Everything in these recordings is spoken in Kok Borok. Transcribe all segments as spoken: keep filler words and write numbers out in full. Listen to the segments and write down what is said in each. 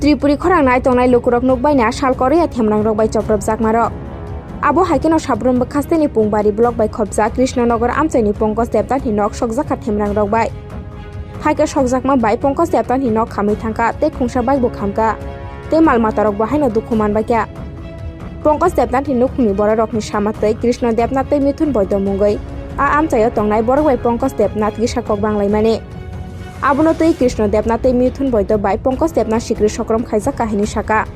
Tripuri khorang nai tongnai lukurok nukbaina sal koroi ya themrangrok bai chopropjakmarok. Abo hai kheno Sabrum bwkhasteni Pungbari block bai khopjak Krishnanagar amchaini Pankaj Debnathni nok sokjakha themrangrok bai. Hai khe sokjakma bai Pankaj Debnathni nok khamwi thangkha tei khungsa bike bo khamkha tei mal matarokbo haino dukhu manbaikha. Pankaj Debnathni nukhungni bororokni sama twi Krishna Debnath tei Mithun Boido mungwi a amchaio tongnai borok bai Pankaj Debnath gisa kok banglaimani. Abono twi Krishna Debnath tei Mithun Boido bai Pankaj Debnath sikri sokrom khaijak kahini saka.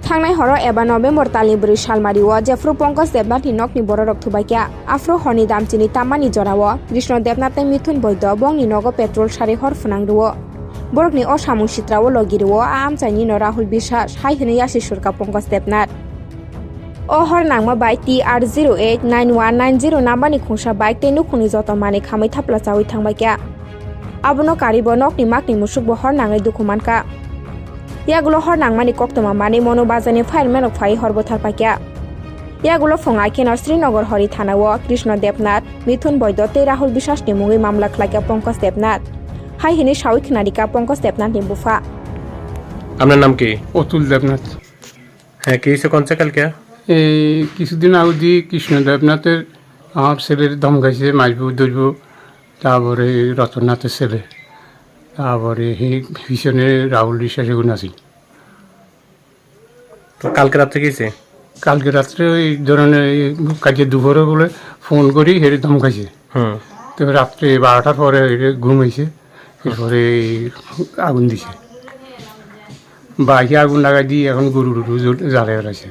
Thangnai horo eba November talni bwrwi salmario jephru Pankaj Debnathni nokni bororok thubaikha, aphru horni damchini tammani jorao Krishna Debnath tei Mithun Boido bongni nogo petrol sari hor phwnang rwo. Borokni o samung sitrao logi rwo a amchainino Rahul Biswas hai hwnwi yasi surka Pankaj Debnath. O hor nangma bai T R zero eight nine one nine zero number ni khungsa bike tei nukhungni joto manwi khamwi thapla chawi thangbaikha. Abono karibo nokni makni musukbo hor nangwi dukhu mankha. Yagulo hor nangmani koktwma manwi Monu Bazarni fireman rok phaiwi hor bwthar paikha. Yagulo phung aikheno Srinagar hori thanao Krishna Debnath, Mithun Boido tei Rahul Biswasni mungwi mamla khlaikha Pankaj Debnath. Hai hwnwi sawi khwnarikha Pankaj Debnathni bupha. আপনার নাম কি? অতুল দেবনাথ। হ্যাঁ, কি হয়েছে কোন সে কালকে? এই কিছুদিন আগে দিয়ে কৃষ্ণ দেবনাথের আমার ছেলের ধমকাইছে, মারবো, ধরবো, তারপরে রতননাথের ছেলে, তারপরে এই পিছনে রাহুল বিশ্বাস এগুলো আছে। তো কালকে রাত্রে কি হয়েছে? কালকে রাত্রে ওই ধরেন এই কালকে দুপুরে বলে ফোন করি, হেরে ধমকাইছে। হুম। তো রাত্রে বারোটার পরে হেরে ঘুমাইছে, এরপরে এই আগুন দিছে। বাইকে আগুন লাগাই দিয়ে এখন গরু টরু জ্বল-, জ্বালায় বেড়াইছে।